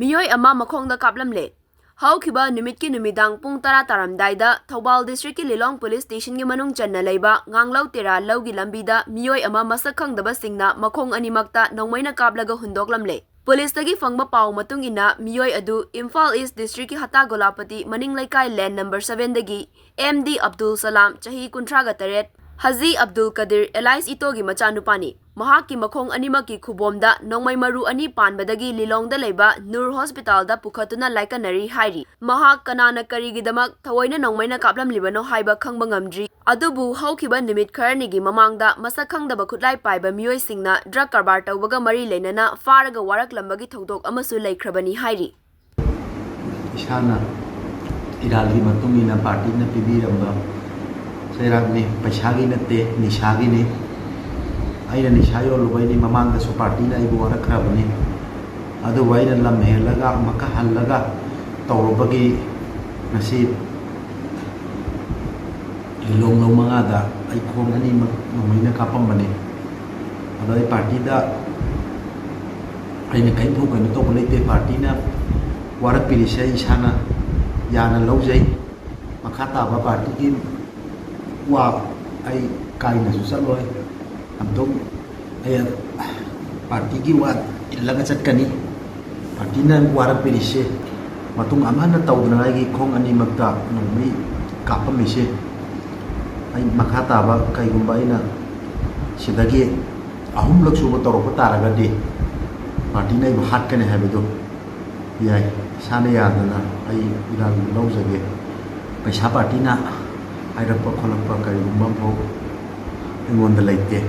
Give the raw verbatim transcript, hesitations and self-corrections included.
ꯃꯤꯑꯣꯏ ꯑꯃ ꯃꯈꯣꯡꯗ ꯀꯥꯞꯂꯝꯂꯦ꯫ ꯍꯧꯈꯤꯕ ꯅꯨꯃꯤꯠꯀꯤ ꯅꯨꯃꯤꯗꯥꯡ ꯄꯨꯡ ꯇꯔꯥ ꯇꯥꯔꯝꯗꯥꯏꯗ ꯊꯧꯕꯥꯜ district ꯀꯤ ꯂꯤꯂꯣꯡ police station ꯒꯤ ꯃꯅꯨꯡ ꯆꯟꯅ ꯂꯩꯕ ꯉꯥꯡꯂꯧ ꯇꯦꯔꯥ ꯂꯧꯒꯤ ꯂꯝꯕꯤꯗ ꯃꯤꯑꯣꯏ ꯑꯃ ꯃꯁꯛ ꯈꯪꯗꯕꯁꯤꯡꯅ ꯃꯈꯣꯡ ꯑꯅꯤꯃꯛꯇ ꯅꯣꯡꯃꯩꯅ ꯀꯥꯞꯂꯒ ꯍꯨꯟꯗꯣꯛꯂꯝꯂꯦ꯫ Police ꯇꯒꯤ ꯐꯪꯕ ꯄꯥꯎ ꯃꯇꯨꯡ ꯏꯟꯅ, ꯃꯤꯑꯣꯏ ꯑꯗꯨ ꯏꯝꯐꯥꯜ East district ꯀꯤ ꯍꯇꯥ ꯒꯣꯂꯥꯄꯇꯤ ꯃꯅꯤꯡ ꯂꯩꯀꯥꯏ lane number seven ꯗꯒꯤ ꯑꯦꯝ ꯗꯤ ꯑꯕꯗꯨꯜ ꯁꯂꯥꯝ, ꯆꯍꯤ ꯀꯨꯟꯊ꯭ꯔꯥꯒ ꯇꯔꯦꯠ, ꯍꯖꯤ ꯑꯕꯗꯨꯜ ꯀꯗꯤꯔ alias ꯏꯇꯣꯒꯤ ꯃꯆꯥꯅꯨꯄꯥꯅꯤ꯫ ꯃꯍꯥꯛꯀꯤ ꯃꯈꯣꯡ ꯑꯅꯤꯃꯛꯀꯤ ꯈꯨꯕꯣꯝꯗ ꯅꯣꯡꯃꯩ ꯃꯔꯨ ꯑꯅꯤ ꯄꯥꯟꯕꯗꯒꯤ ꯂꯤꯂꯣꯡꯗ ꯂꯩꯕ ꯅꯨꯔ hospital ꯗ ꯄꯨꯈꯠꯇꯨꯅ ꯂꯥꯏꯀꯠꯅꯔꯤ ꯍꯥꯏꯔꯤ꯫ ꯃꯍꯥꯛ ꯀꯅꯥꯅ ꯀꯔꯤꯒꯤꯗꯃꯛ ꯊꯑꯣꯏꯅ ꯅꯣꯡꯃꯩꯅ ꯀꯥꯞꯂꯝꯂꯤꯕꯅꯣ ꯍꯥꯏꯕ ꯈꯪꯕ ꯉꯝꯗ꯭ꯔꯤ꯫ ꯑꯗꯨꯕꯨ ꯍꯧꯈꯤꯕ ꯅꯨꯃꯤꯠ ꯈꯔꯅꯤꯒꯤ ꯃꯃꯥꯡꯗ ꯃꯁꯛ ꯈꯪꯗꯕ ꯈꯨꯠꯂꯥꯏ ꯄꯥꯏꯕ ꯃꯤꯑꯣꯏꯁꯤꯡꯅ drug ꯀꯔꯕꯥꯔ ꯇꯧꯕꯒ ꯃꯔꯤ ꯂꯩꯅꯅ ꯐꯥꯔꯒ ꯋꯥꯔꯛꯂꯝꯕꯒꯤ ꯊꯧꯗꯣꯛ ꯑꯃꯁꯨ ꯂꯩꯈ꯭ꯔꯕꯅꯤ ꯍꯥꯏꯔꯤ꯫ ꯏꯁꯥꯅ ꯏꯔꯥꯜꯒꯤ ꯃꯇꯨꯡ ꯏꯟꯅ party ꯅ ꯄꯤꯕꯤꯔꯝꯕ ꯆꯩꯔꯥꯛꯅꯤ, ꯄꯩꯁꯥꯒꯤ ꯅꯠꯇꯦ, ꯅꯤꯁꯥꯒꯤꯅꯤ꯫ ꯑꯩꯅ ꯅꯤꯁꯥ ꯌꯣꯜꯂꯨꯕꯩꯅꯤ, ꯃꯃꯥꯡꯗꯁꯨ party ꯅ ꯑꯩꯕꯨ ꯋꯥꯔꯛꯈ꯭ꯔꯕꯅꯤ꯫ ꯑꯗꯨꯕꯨ ꯑꯩꯅ ꯂꯝ ꯍꯦꯜꯂꯒ ꯑꯃꯨꯛꯀ ꯍꯜꯂꯒ ꯇꯧꯔꯨꯕꯒꯤ ꯉꯁꯤ ꯂꯤꯂꯣꯡ ꯂꯧ ꯃꯉꯥꯗ ꯑꯩ ꯈꯣꯡ ꯑꯅꯤꯃꯛ ꯅꯣꯡꯃꯩꯅ ꯀꯥꯞꯄꯝꯕꯅꯤ꯫ ꯑꯗꯣ ꯑꯩ party ꯗ ꯑꯩꯅ ꯀꯔꯤꯝꯐꯥꯎ ꯀꯩꯅꯣ ꯇꯧꯕ ꯂꯩꯇꯦ꯫ Party ꯅ ꯋꯥꯔꯛꯄꯤꯔꯤꯁꯦ ꯑꯩ ꯏꯁꯥꯅ ꯌꯥꯅ ꯂꯧꯖꯩ꯫ ꯃꯈꯥ ꯇꯥꯕ party ꯒꯤ ꯋꯥ ꯑꯩ ꯀꯥꯏꯅꯁꯨ ꯆꯠꯂꯣꯏ꯫ ꯑꯝꯇꯪ ꯑꯩ party ꯒꯤ ꯋꯥ ꯏꯜꯂꯒ ꯆꯠꯀꯅꯤ꯫ Party ꯅ ꯋꯥꯔꯛꯄꯤꯔꯤꯁꯦ ꯃꯇꯨꯡ ꯑꯃ ꯍꯟꯅ ꯇꯧꯗꯅꯉꯥꯏꯒꯤ ꯈꯣꯡ ꯑꯅꯤꯃꯛꯇ ꯅꯣꯡꯃꯩ ꯀꯥꯞꯄꯝꯃꯤꯁꯦ꯫ ꯑꯩ ꯃꯈꯥ ꯇꯥꯕ ꯀꯩꯒꯨꯝꯕ ꯑꯩꯅ ꯁꯤꯗꯒꯤ ꯑꯍꯨꯝꯂꯛ ꯁꯨꯕ ꯇꯧꯔꯛꯄ ꯇꯥꯔꯒꯗꯤ party ꯅ ꯑꯩꯕꯨ ꯍꯥꯠꯀꯅꯤ ꯍꯥꯏꯕꯗꯨ ꯌꯥꯏ꯫ ꯏꯁꯥꯅ ꯌꯥꯗꯅ ꯑꯩ ꯏꯔꯥꯜ ꯂꯧꯖꯒꯦ꯫ ꯄꯩꯁꯥ party ꯅ ꯍꯥꯏꯔꯛꯄ ꯈꯣꯠꯂꯛꯄ ꯀꯔꯤꯒꯨꯝꯕ ꯑꯃꯐꯥꯎ ꯑꯩꯉꯣꯟꯗ ꯂꯩꯇꯦ꯫